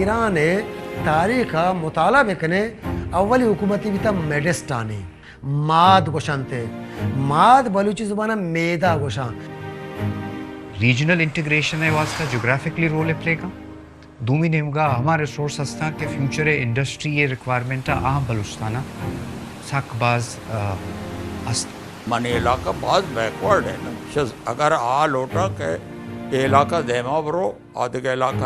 ایران ءِ تاریخ ءَ مطالعہ بکنے، اولی حکومتی بیتا میڈسٹانی۔ ماد گوشنتے۔ ماد بلوچی زبان ءَ میدہ گوشاں۔ ریجنل انٹیگریشن ءِ واسطہ جیوگرافکلی رول پلے کن۔ دومی نیمگا ہما ریسورس ہستاں کہ فیوچر ءِ انڈسٹری ءِ ریکوائرمنٹ ءَ آہاں بلوچستان ءَ سک باز، آ، ہست۔ منی علاقہ باز بیکورڈ ہے نا۔ شز اگر آ لوٹا کہ اے علاقہ دیما برو، آ دگہ علاقہ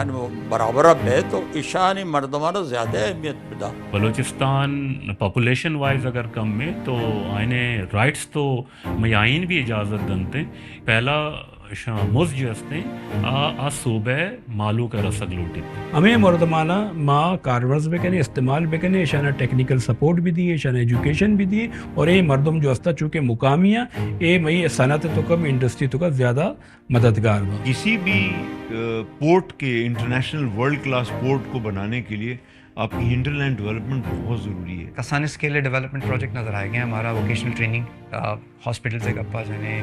برابر بے تو ایشانی مردماں زیادہ اہمیت بدا۔ بلوچستان پاپولیشن وائز اگر کم ہے تو آئینے رائٹس تو مئی آئین بھی اجازت دنتے۔ پہلا شاں مز جو ہستیں، آ، آ صوبہ مالوک ءَ رسگ لوٹیت۔ ہمے مردمانا ما کارورز بکنیں، استعمال بکنیں، ایشانا ٹیکنیکل سپورٹ بھی دیں، ایشانا ایجوکیشن بھی دیں، اور اے مردم جو ہستا چونکہ مقامی ہیں، اے مئی صنعت تو کم انڈسٹری تو کا زیادہ مددگار با۔ کسی بھی، آ، پورٹ کے، انٹرنیشنل ورلڈ کلاس پورٹ کو بنانے کے لیے آپ کی ہنٹرلینڈ ڈیولپمنٹ بہت ضروری ہے۔ کسانس کے لیے ڈیولپمنٹ پروجیکٹ نظر آئے گئے، ہمارا ووکیشنل ٹریننگ، آ، ہاسپٹل سے گپا جنے،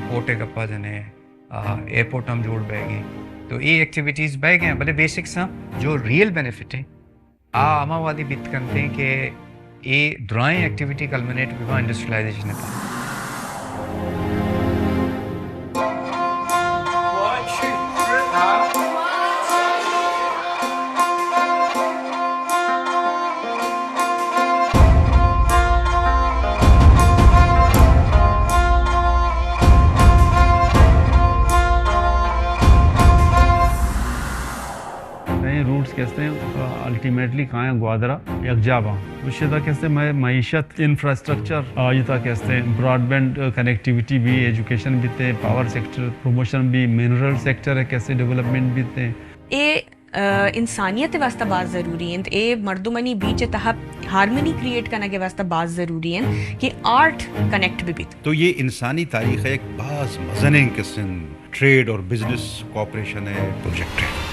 پورٹ گپا جنے، آ، ایئرپورٹ ہم جوڑ بہ گئے۔ تو اے ایکٹیویٹیز بہ گئے ہیں، بلے بیسکس ہم جو ریئل بینیفٹ ہیں، آ ہما وہدی بیت کنت کہ اے درائیں ایکٹیویٹی کلمنیٹ بہ باں انڈسٹریلائزیشن ءِ تہا۔ اے روٹس کہ ہستیں، الٹیمیٹلی کایاں گوادر ءَ یکجا باں۔ گوشے تا کہ ہستیں مئے معیشت، انفراسٹرکچر، آ، آئی تا کہ ہستیں براڈ بینڈ کنیکٹیویٹی بھی، ایجوکیشن بیتے، پاور سیکٹر پروموشن بھی، منرل سیکٹر کہ ہستیں ڈیولپمنٹ بیتے۔ اے، آ، انسانیت ءِ واسطہ باز ضروری انت۔ اے مردمانی بیچ ءِ تہا ہارمنی کریئیٹ کنگ ءِ واسطہ باز ضروری انت کہ آرٹ کنیکٹ بہ بیت۔ تو یہ انسانی تاریخ ءِ ایک باز مزنیں قسم ٹریڈ اور بزنس کوآپریشن ءِ پروجیکٹ ہے۔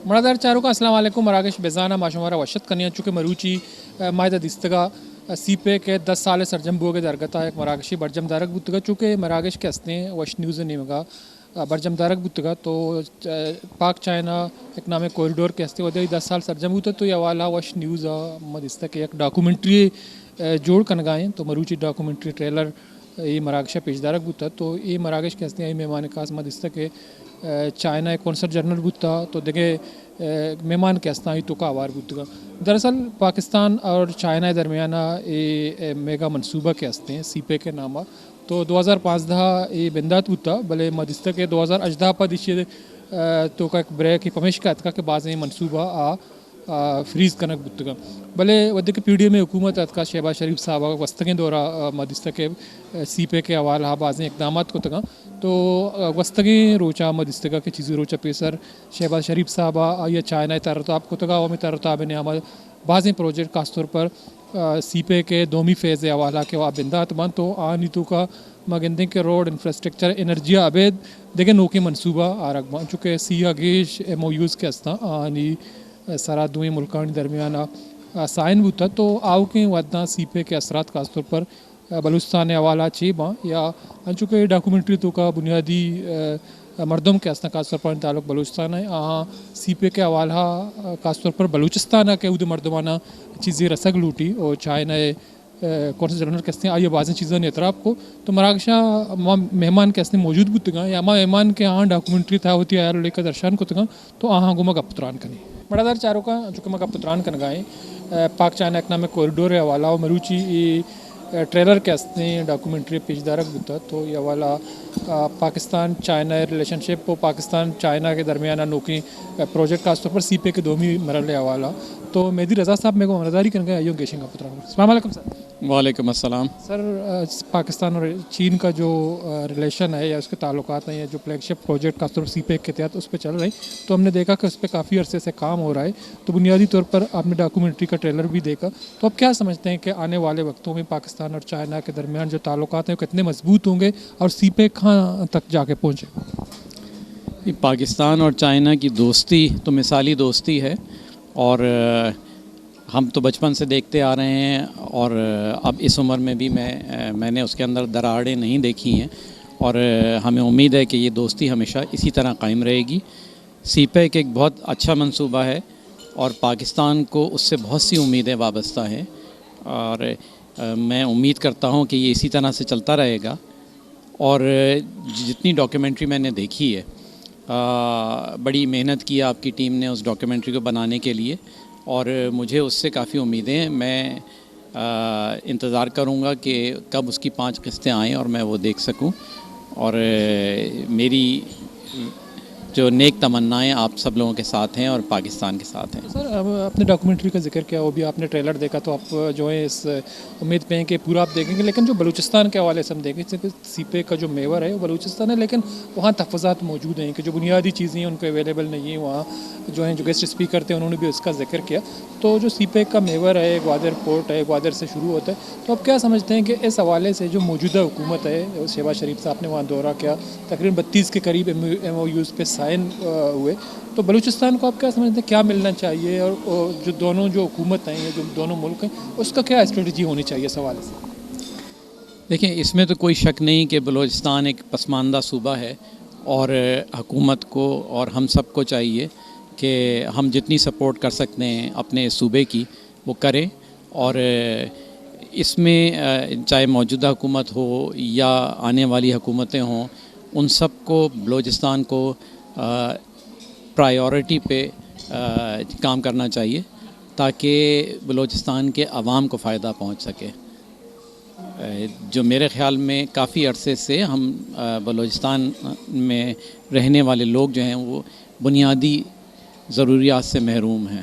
مڑادار چاروکاں، السلام علیکم۔ مراگش بزان ءَ ما شمارا وش اتک کنیں۔ چونکہ مروچی، ءَ، ما ادا دیستگا، ءَ، سی پیک ءِ دس سال ءِ سرجم بوگ ءِ درگت ءَ یک مراگشے برجم دارگ بوتگ ءَ، چونکہ مراگش کہ ہستیں وش نیوز ءِ نیمگ ءَ، ءَ، برجم دارگ بوتگ ءَ، تو، ءَ، پاک چائنا اکنامک کوریڈور کہ ہستیں، وھدے دس سال سرجم بوتگ، تو اے حوالہ ءَ وش نیوز ءَ ما دیستگ کہ یک ڈاکومنٹری، ءَ، جوڑ کنگا ایں، تو مروچی ڈاکومنٹری ٹریلر اے مراگش ءَ پیش دارگ بوتگ، تو اے مراگش کہ ہستیں، آئی مہمان خاص ما دیستگ کہ، ءَ، چائنا ءِ قونصل جنرل بوتگ، تو دگہ، ءَ، مہمان کہ ہستاں، آئی توکا ہوار بوتگ۔ دراصل پاکستان اور چائنا ءِ درمیان ءَ اے، ءَ، میگا منصوبہ کہ ہستیں، سی پیک ءِ نام ءَ، تو دو ہزار پانزدہ ءَ اے بندات بوتگ، بلے ما دیستگ کہ دو ہزار ہژدہ ءَ پد ایشی ءَ، ءَ، توکا یک بریک پمیشکا اتکگ کہ بازیں منصوبہ آ آ، فریز کنگ بوتگ انت۔ بلے وھدے کہ پی ڈی ایم ءِ حکومت اتکا، شہباز شریف صاحب ءَ گوستگیں دور ءَ، آ، ما دیستگ کہ، آ، سی پیک ءِ حوالہ ءَ بازیں اقدامات کتگ انت۔ تو، آ، گوستگیں روچ ءَ ما دیستگ کہ چیزے روچ ءَ پیسر شہباز شریف صاحب ءَ آئی ءَ چائنا ءَ تر و تاب کتگ ءَ، ہمے تر و تاب ءِ نیام ءَ بازیں پروجیکٹ خاص طور پر، آ، سی پیک ءِ دومی فیز ءِ حوالہ کہ آ بندات بنت، تو آنی توکا ما گندیں کہ روڈ، انفراسٹرکچر، انرجی ءَ ابید دگہ نوکیں منصوبہ آرگ بنت، چونکہ سی ءَ گیش ایم او یوز کہ ہستاں، آنی سرا دوئیں ملکانی درمیان ءَ سائن بوتگ، تو آؤکیں وھداں سی پیک ءِ اثرات خاص طور پر بلوچستان ءِ حوالہ ءَ چے باں، یا انچو کہ ڈاکومنٹری توکا بنیادی، آ، مردم کہ ہستاں خاص طور پر تعلق بلوچستان ءَ، آہاں سی پیک ءِ حوالہ ءَ خاص طور پر بلوچستان ءَ کہ اود ءِ مردماناں چیزے رسگ لوٹی اور چائنا ءِ، آ، قونصل جنرل کہ ہستیں آئی ءَ بازیں چیزانی اعتراف کو، تو مراگش ءَ ما مہمان کہ ہستیں موجود بوتگاں یا ما مہمان کہ آہاں ڈاکومنٹری تہا وتی حیال و لیکہ درشان کتگاں، تو آہاں گوں ما گپ تران کنیں۔ مڑادار چاروکاں، چونکہ ما گپ تران کنگا ایں، آ، پاک چائنا اکنامک کوریڈور ءِ حوالہ ءَ مروچی اے، ٹریلر کہ استیں ڈاکومنٹری پیش دارگ بوتا، تو یہ حوالہ، آ، پاکستان چائنا ریلیشن شپ و پاکستان چائنا کے درمیان نوکیں، آ، پروجیکٹ، خاص طور پر سی پیک کے دومی مرحلے حوالہ۔ تو مہدی رضا صاحب میرے کو ہمراہداری کریں گے، آئیوں گیشیں گا پتران۔ السلام علیکم سر۔ وعلیکم السلام۔ سر، آ، پاکستان اور چین کا جو، آ، ریلیشن ہے یا اس کے تعلقات ہیں یا جو فلیگ شپ پروجیکٹ خاص طور پر سی پیک کے تحت اس پہ چل رہے ہیں، تو ہم نے دیکھا کہ اس پہ کافی عرصے سے کام ہو رہا ہے۔ تو بنیادی طور پر آپ نے ڈاکومنٹری کا ٹریلر بھی دیکھا، تو آپ کیا سمجھتے ہیں کہ آنے والے وقتوں میں پاکستان اور چائنا کے درمیان جو تعلقات ہیں، وہ کتنے مضبوط ہوں گے اور سی پیک کہاں تک جا کے پہنچے؟ یہ پاکستان اور چائنا کی دوستی تو مثالی دوستی ہے، اور، آ، ہم تو بچپن سے دیکھتے آ رہے ہیں، اور، آ، اب اس عمر میں بھی میں، آ، میں نے اس کے اندر دراڑیں نہیں دیکھی ہیں، اور، آ، ہمیں امید ہے کہ یہ دوستی ہمیشہ اسی طرح قائم رہے گی۔ سی پیک ایک بہت اچھا منصوبہ ہے اور پاکستان کو اس سے بہت سی امیدیں وابستہ ہیں، اور، آ، میں امید کرتا ہوں کہ یہ اسی طرح سے چلتا رہے گا۔ اور جتنی ڈاکیومنٹری میں نے دیکھی ہے، آ، بڑی محنت کی ہے آپ کی ٹیم نے اس ڈاکیومنٹری کو بنانے کے لیے، اور مجھے اس سے کافی امیدیں ہیں۔ میں، آ، انتظار کروں گا کہ کب اس کی پانچ قسطیں آئیں اور میں وہ دیکھ سکوں۔ اور، آ، میری جو نیک تمنائیں آپ سب لوگوں کے ساتھ ہیں اور پاکستان کے ساتھ ہیں۔ سر، اب آپ نے ڈاکومنٹری کا ذکر کیا، وہ بھی آپ نے ٹریلر دیکھا، تو آپ جو ہے اس امید پہ ہیں کہ پورا آپ دیکھیں گے، لیکن جو بلوچستان کے حوالے سے ہم دیکھیں، جیسے کہ سی پیک کا جو محور ہے وہ بلوچستان ہے، لیکن وہاں تحفظات موجود ہیں کہ جو بنیادی چیزیں ہیں ان کو اویلیبل نہیں ہے وہاں۔ جو ہیں، جو گیسٹ اسپیکر تھے، انہوں نے بھی اس کا ذکر کیا۔ تو جو سی پیک کا محور ہے، گوادر پورٹ ہے، گوادر سے شروع ہوتا ہے، تو آپ کیا سمجھتے ہیں کہ اس حوالے سے جو موجودہ حکومت ہے، شہباز شریف صاحب نے وہاں دورہ کیا، تقریباً بتیس کے قریب ایم او یوز پہ سائن، آ، ہوئے، تو بلوچستان کو آپ کیا سمجھتے ہیں، کیا ملنا چاہیے، اور، اور جو دونوں جو حکومت ہیں یا جو دونوں ملک ہیں، اس کا کیا اسٹریٹجی ہونی چاہیے اس حوالے سے؟ دیکھیں، اس میں تو کوئی شک نہیں کہ بلوچستان ایک پسماندہ صوبہ ہے، اور حکومت کو اور ہم سب کو چاہیے کہ ہم جتنی سپورٹ کر سکتے ہیں اپنے صوبے کی، وہ کریں۔ اور اس میں، آ، چاہے موجودہ حکومت ہو یا آنے والی حکومتیں ہوں، ان سب کو، بلوچستان کو، آ، پرائیورٹی پہ، آ، کام کرنا چاہیے، تاکہ بلوچستان کے عوام کو فائدہ پہنچ سکے۔ آ، جو میرے خیال میں کافی عرصے سے ہم، آ، بلوچستان میں رہنے والے لوگ جو ہیں، وہ بنیادی ضروریات سے محروم ہیں،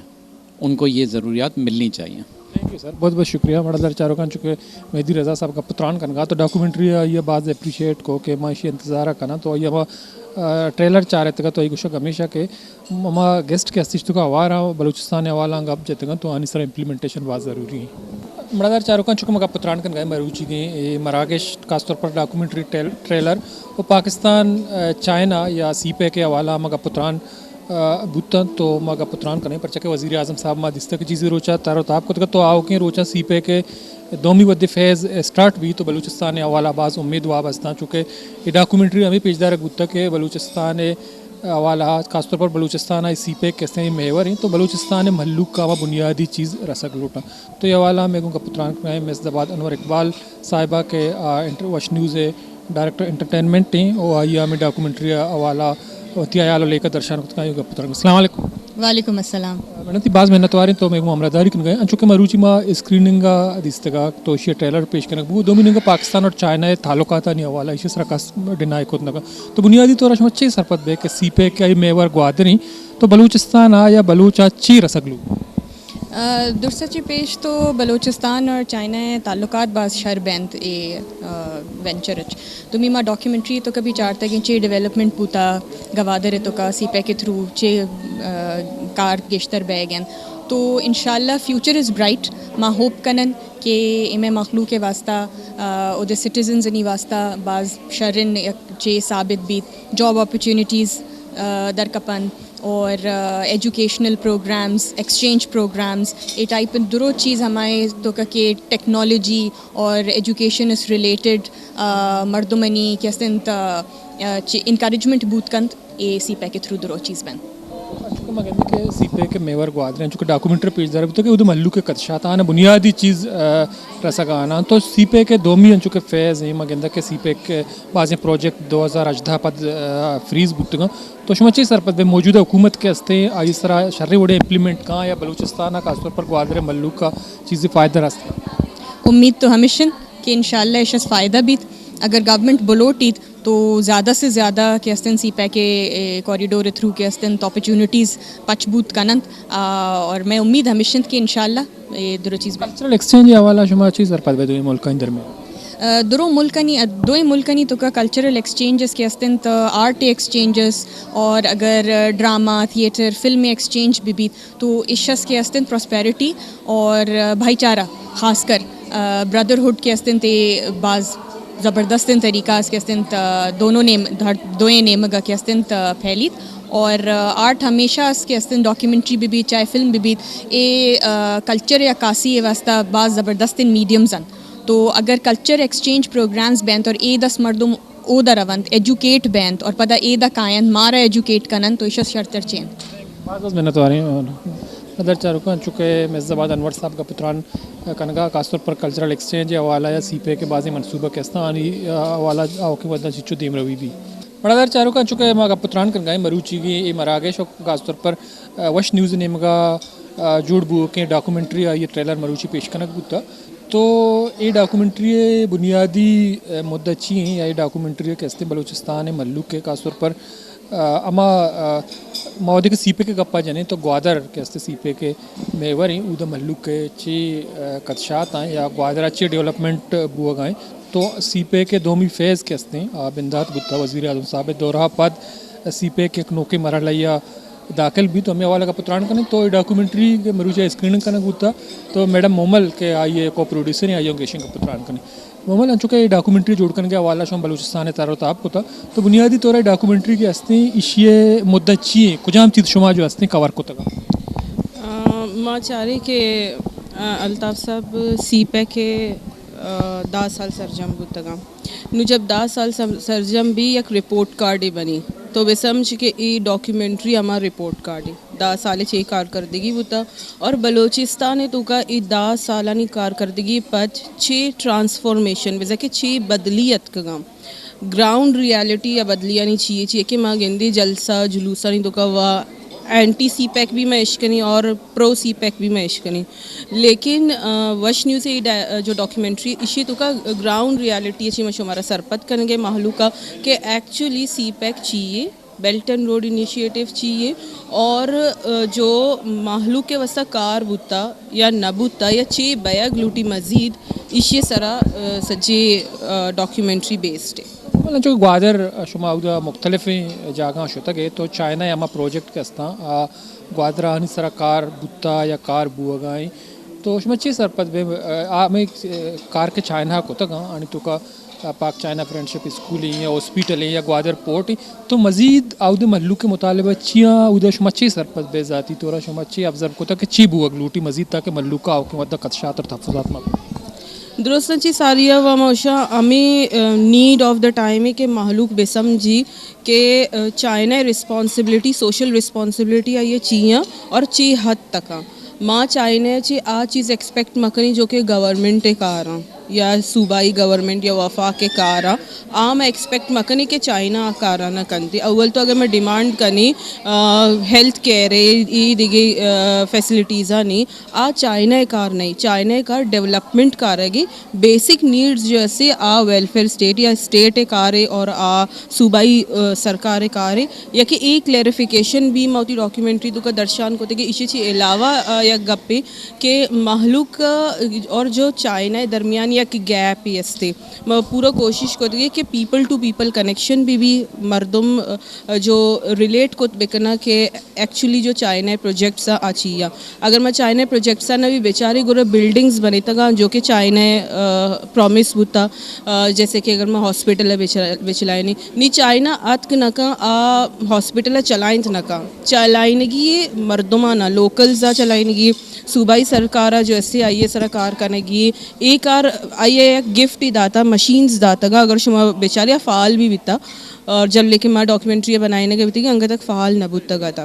ان کو یہ ضروریات ملنی چاہیے۔ تھینک یو سر، بہت بہت شکریہ۔ مڑدار چاروکاں، چونکہ مہدی رضا صاحب گپ تران کنگا، تو ڈاکومنٹری آئی ءَ باز اپریشیٹ کو کہ ما ایشی انتظار ءَ کناں، تو آئی ءَ ما، آ، ٹریلر چارتگ ات، تو آئی گوشگ ہمیشہ کہ ہما گیسٹ کہ استش تو کا ہوار آں، بلوچستان ءِ حوالہ آں گپ جتگ انت، تو آنی سرا امپلیمنٹیشن باز ضروری ہیں۔ مڑدار چاروکاں، چونکہ ما گپ تران کنگا، مروچیگیں اے مراگش، خاص طور پر ڈاکومنٹری ٹیل-، ٹریلر و پاکستان، آ، چائنا یا سی پیک ءِ حوالہ ما گپ تران آ، بوتاں، تو ما گپ تران کنیں، پرچا کہ وزیر اعظم صاحب ما دیستگ کہ چیزی روچا تر و تاب کتگ، تو آؤکیں روچا سی پیک ءِ دومی ودی فیز اسٹارٹ بی، تو بلوچستان ءِ حوالہ باز امید وابستہ، چونکہ اے ڈاکومنٹری ہمیں پیش دارگ بوتگ کہ بلوچستان ءِ حوالہ، خاص طور پر بلوچستان ءِ سی پیک کسیں محور ہیں، تو بلوچستان ءِ مھلوک کا ہما بنیادی چیز رسگ لوٹاں۔ تو اے حوالہ ءَ مئے گوں گپ ءُ تران کنگ ءَ ایں مزد آباد انور اقبال صاحبہ کہ آ، انٹر-، وش نیوز ءِ ڈائریکٹر انٹرٹینمنٹ ایں، او آئی ءَ ہمے ڈاکومنٹری ءِ حوالہ ءَ وتی ہیال ءُ لیکہ درشان کت کنت، آئی ءَ گپ ءُ تران کنیں۔ السلام علیکم۔ وعلیکم السلام۔ میڈم، تئی باز منت وار ایں تو مئے گوں ہمراہداری کنگ ءَ ئے۔ انچو کہ مروچی ما اسکریننگ ءَ دیستگ ءَ تو ایشی ءِ ٹریلر پیش کنگ بوت، دومی نیمگ ءَ پاکستان اور چائنا ءِ تعلقات آنی حوالہ ءَ ایشی ءِ سرا کس ڈینائی کت نہ کنت۔ تو بنیادی طور ءَ شما چے سرپد بئے کہ سی پیک ءِ محور گوادر ایں، تو بلوچستان ءَ یا بلوچ ءَ چے رسگ لوٹ؟ آ، درستاں چہ پیش تو بلوچستان اور چائنا ءِ تعلقات باز شر بنت اے، آ، وینچر اچ۔ دومی ما ڈاکیومنٹری ءِ توکا بھی چارتگیں چے ڈیولپمنٹ بوتا گوادر ءِ توکا سی پیک ءِ تھرو چے، آ، کار گیشتر بیگ انت۔ تو انشاءاللہ future is bright۔ ما ہوپ کنن کہ اے مئے مخلوق ءِ واسطہ، آ، اودے سٹیزنز آنی واسطہ باز شریں یک چے ثابت بیت۔ جاب اپرچونیٹیز، آ، در کپن۔ اور، آ، educational programmes, exchange programmes, a type درو چیز ہمائے توکا کہ ٹیکنالوجی اور ایجوکیشن اس ریلیٹڈ، آ، مردمانی کہ است انت، آ، چی انکریجمنٹ بوت کنت، اے سی پیک ءِ تھرو درو چیز بنت۔ انچو کہ ما گندیں کہ سی پیک ءِ محور گوادر ایں، انچو کہ ڈاکومنٹری پیش دار بوتگ کہ اودے مھلوک ءِ کدشات آں، بنیادی چیز، آ، رسگ آناں۔ تو سی پیک ءِ دومی انچو کہ فیز ایں، ما گندیں کہ سی پیک ءِ بازیں پروجیکٹ دو ہزار ہژدہ پد، آ، فریز بوتگاں۔ تو شما چے سرپد بئے موجودہ حکومت کہ استیں آئی سرا شریں وڑے امپلیمنٹ کاں یا بلوچستان ءَ خاص طور پر گوادر ءِ مھلوک ءَ چیزے فائدہ رست؟ امید تو ہمیش انت کہ انشاءاللہ ایشس فائدہ بیت۔ اگر گورنمنٹ بلوٹیت تو زیادہ سے زیادہ کہ استن سی پیک ءِ کوریڈور ءِ تھرو کہ استن اپرچونیٹیز پچ بوت کننت، آ، اور مئے امید ہمیش انت کہ انشاءاللہ اے درو چیز بہ کلچرل ایکسچینج ءِ حوالہ شما چی سرپد بہ دوئیں ملکانی درمیان؟ آ، درو ملکانی، دوئیں ملکانی توکا کلچرل ایکسچینجز کہ استن تو آرٹ ایکسچینجز اور اگر ڈرامہ، تھیٹر، فلم ایکسچینج بہ بیت تو ایشس کہ استن پراسپیرٹی اور بھائی چارہ خاص کر، آ، بردرہڈ کہ استن تے باز زبردستیں طریقہ اس کہ استن ت-، دونوں نیم-، ہر دوئیں نیمگا کہ استن ت-، پھیلیت۔ اور، آ، آرٹ ہمیشہ اس کہ استن ڈاکیومنٹری بہ بیت، چاہے فلم بہ بیت، اے، آ، کلچر ءِ عکاسی ءِ واسطہ باز زبردستیں میڈیمز انت۔ تو اگر کلچر ایکسچینج پروگرامز بنت اور اے دس مردم اودا رونت، ایجوکیٹ بنت اور پدا ایدا کاینت، مارا ایجوکیٹ کننت، تو ایشس شرتر چین۔ باز باز منت واریں۔ قدر چاروکاں، چونکہ مزد آباد انور صاحب گپ تران کنگا، خاص طور پر کلچرل ایکسچینج ءِ حوالہ یا سی پیک ءِ بازیں منصوبہ کہ استاں، آنی، آ، حوالہ آوکیں وھداں چچو دیمروی بی۔ بڑا در چاروکاں، چونکہ ما گپ تران کنگا ایں مروچیگیں اے مراگش و خاص طور پر، آ، وش نیوز ءِ نیمگا، آ، جوڑ بوکیں ڈاکومنٹری آئی ءِ ٹریلر مروچی پیش کنگ بوتا۔ تو اے ڈاکومنٹری ءِ بنیادی، آ، مدت چی ایں یا اے ڈاکومنٹری ءِ کہ استیں بلوچستان ءِ مھلوک ءِ خاص طور پر، آ، ہما، آ، ما وھدے کہ سی پیک ءِ گپا جنیں تو گوادر کہ استیں سی پیک ءِ محور ایں، اودا مھلوک ءِ چے، آ، خدشات ایں یا گوادر ءَ چے ڈیولپمنٹ بوگا ایں۔ تو سی پیک ءِ دومی فیز کہ استیں، آ، بندات بوتا وزیر اعظم صاحب ءِ دورہ ءَ پد سی پیک یک نوکیں مرحلہ ءَ داخل بیت، تو ہمے حوالہ ءَ گپ تران کنیں۔ تو اے ڈاکومنٹری کہ مروچی اسکریننگ کنگ بوتا، تو میڈم مومل کہ آئی ءِ کو پروڈیوسر ایں، آئی ءَ گیشیں گپ تران کنیں۔ مومل، انچو کہ اے ڈاکومنٹری جوڑ کنگ ءِ حوالہ ءَ شما بلوچستان ءِ تر و تاب کتا، تو بنیادی طور ءَ ڈاکومنٹری کہ استیں، ایشی ءِ مدت چی ایں؟ کجام چیز شما جو استیں کور کتگ؟ آ، ما چاریں کہ، آ، الطاف صاحب سی پیک ءِ، آ، دہ سال سرجم بوتگاں۔ نوں جب دہ سال سم-، سرجم بی، یک رپورٹ کارڈے بنی، تو بہ سمجھ کہ اے ڈاکیومنٹری ہما رپورٹ کارڈے، دہ سال چے کارکردگی بوتا اور بلوچستان ءِ توکا اے دہ سالانی کارکردگی پد چے ٹرانسفارمیشن، بزاں کہ چے بدلی اتکگاں۔ گراؤنڈ ریالٹی یا بدلیانی چی ایں، چی ایں کہ ما گندیں جلسہ جلوسانی توکا وا اینٹی سی پیک بھی ما اشکنیں اور پرو سی پیک بھی ما اشکنیں۔ لیکن، آ، وش نیوز ءِ ڈا-، جو ڈاکیومنٹری، ایشی توکا گراؤنڈ ریالٹی چی ما شمارا سرپد کنگے مہلوک ءَ کہ ایکچولی سی پیک چی ایں، بیلٹ اینڈ روڈ انیشیٹو چی ایں اور، آ، جو مہلوک ءِ واسطہ کار بوتا یا نہ بوتا یا چے بیگ لوٹی مزید، ایشی سرا، آ، سجے، آ، ڈاکیومنٹری بیسڈ ایں۔ بلے چونکہ گوادر، آ، شما اودا مختلفیں جاگہاں شتگ ئے، تو چائنا ءِ ہما پروجیکٹ کہ استاں، آ، گوادر آنی سرا کار بوتا یا کار بوگا ایں، تو شما چے سرپد بے، آ، آ، ہمے، آ، کار کہ چائنا ءَ کتگاں، آنی توکا، آ، پاک چائنا فرینڈشپ اسکول ایں یا ہاسپٹل ایں یا گوادر پورٹ ایں، تو مزید آودے مہلوک ءِ مطالبہ چیاں، اودا شما چے سرپد بے، ذاتی طور ءَ شما چے آبزرو کتگ کہ چے بوگ لوٹی مزید تاکہ مہلوک ءَ آؤکیں وھد ءَ خدشات اور تحفظات مہ بی؟ درستاں چی ساری ءَ و ما اشاں ہمے، آ، نیڈ آف دا ٹائم ایں کہ مہلوک بہ سمجھی کہ، آ، چائنا ءِ ریسپانسبلٹی، سوشل ریسپانسبلٹی آئی ءِ چی ایں اور چے حد تک ایں۔ ما چائنا ءَ چہ آ چیز ایکسپیکٹ مہ کنیں جو کہ گورنمنٹ ءِ کاراں یا صوبائی گورنمنٹ یا وفاق ءِ کاراں۔ آ ما ایکسپیکٹ مہ کنیں کہ چائنا آ کاراں نہ کنت۔ اول تو اگر ما ڈیمانڈ کنیں، آ، ہیلتھ کیئر ءِ، اے دگہ، آ، فیسلٹیزانی، آ چائنا ءِ کار نہ ایں۔ چائنا ءِ کار ڈیولپمنٹ کارگ ایں، بیسک نیڈز جو استے آ ویلفیئر اسٹیٹ یا اسٹیٹ ءِ کار ایں اور آ صوبائی، آ، سرکار ءِ کار ایں۔ یا کہ اے کلیریفیکیشن بھی ما وتی ڈاکیومنٹری توکا درشان کتگ کہ ایشی چی علاوہ، آ، یک گپے کہ مہلوک، آ، اور جو چائنا ءِ درمیان یک گیپ ہی استے۔ ما پورا کوشش کتگ کہ پیپل ٹو پیپل کنیکشن بھی بی، مردم، آ، جو ریلیٹ کت بکناں کہ ایکچولی جو چائنا ءِ پروجیکٹس آ چی آ۔ اگر ما چائنا ءِ پروجیکٹس آ نہ بھی بچاریں، گڑا بلڈنگز بنتگاں جو کہ چائنا ءِ، آ، پرامیس بوتا، آ، جیسے کہ اگر ما ہاسپٹل ءَ بچ-، بچلائینیں، نی چائنا اتک نہ کن، آ ہاسپٹل ءَ چلائینت نہ کن۔ چلائینگی مردماں نہ، لوکلز ءَ چلائینگی، صوبائی سرکار ءَ جو استے آئی ءِ سرا کار کنگی، اے کار آئی ءَ یک گفٹ ہی داتا، مشینز داتگا، اگر شما بچارے آ فعال بھی بیتا، اور جب لیکن ما ڈاکیومنٹری ءِ بنائینگ ءَ بیتگی، انگت تک فعال نہ بوتگ ات۔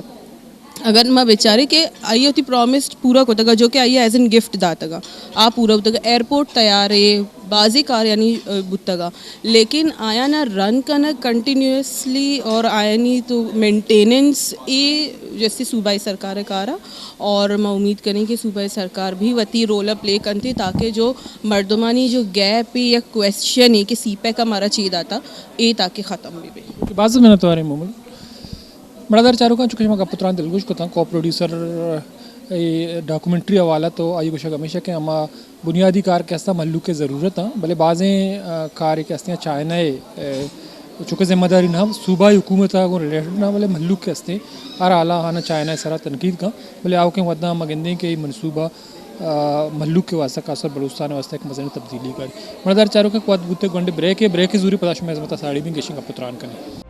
اگر ما بچارے کہ آئی وتی پرامس پورا کتگا، جو کہ آئی ایز این گفٹ داتگا، آ پورا بوتگا، ایئرپورٹ تیار ہے، بازی کار یعنی بوتگا، لیکن آیا نا رن کنگ کنٹینیوسلی اور آیانی تو مینٹیننس اے جیسے صوبائی سرکار کارا، اور ما امید کریں کہ صوبائی سرکار بھی وتی رول پلے کنتے، تاکہ جو مردمانی جو گیپ ہے یا کویشچن ہے کہ سی پیک ہمارا چی داتا، اے تاکہ ختم بھی بے۔ باز منت واریں محمد۔ مڑادار چاروکاں، چونکہ شما گپ ءُ تران دلگوش کتاں، کو پروڈیوسر اے ڈاکومنٹری حوالہ تو آئی گوشگ ہمیشہ کہ ہما بنیادی کار کہ ہستاں مہلوک ءِ ضرورت آں، بلے بازیں، آ، کار کہ ہستیں چائنا ءِ، آ، چونکہ ذمہ داری نہ صوبائی حکومت ءَ گوں ریلیٹڈ نہ، بلے مہلوک کہ ہستیں ہر حالا آہاں چائنا ءِ سرا تنقید کن، بلے آؤکیں وھداں ما گندیں کہ اے منصوبہ، آ، مہلوک ءِ واسطہ خاص طور بلوچستان ءِ واسطہ یک مزنیں تبدیلی کاری۔ مڑادار چاروکاں، وھد بوتے گونڈے بریک ءِ، بریک ءِ زوری پدا شمئے ہزمت ءَ ساڑی بیں، گیشیں گپ ءُ تران کنیں۔